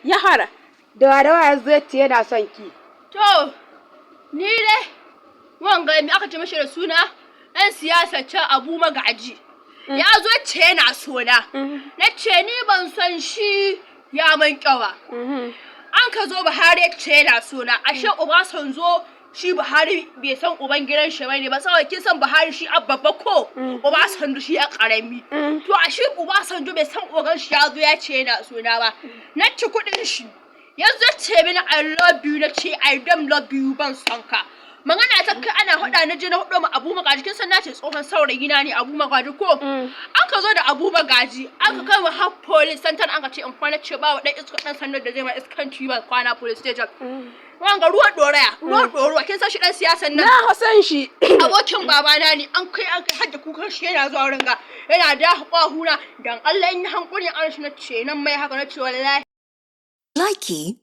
Ya fara. Da dawa ya zo ya ce yana son ki. To, ni dai wanga me aka ce mashi da suna ɗan siyasa can Abu Magaji. Ya zo ce yana sona. Na ce ni ban san shi ya man kyawa. An ka zo Buhari ya ce yana sona. Ashe Obasanjo shi Buhari bai san uban gidan shi bane ba, saboda kin san Buhari shi a babba ko Obasanjo shi a karami. To ashe Obasanjo bai san ogan shi ya zo ya ce yana sona ba. Na ci kuɗin shi. Yanzu ya ce mini, "I love you." Na ce, "I don't love you, ban son ka." Magana ta kai ana hada na je na hudo ma Abu Magaji. Kin san na ce tsohon saurayi na ne Abu Magaji ko? An ka zo da Abu Magaji, an ka kai mu har police center, an ka ce in kwana ce ba wa dan iska dan sandar da zai ma iskanci ba kwana police station. Wanga ruwan doraya, ruwan doruwa, kin san shi dan siyasan nan. Na san shi. Abokin babana ne. An kai har da kukan shi yana zuwa wurin ga yana da kwahuna dan Allah in yi hankuri an shi. Na ce nan mai haka, na ce wallahi. Likey.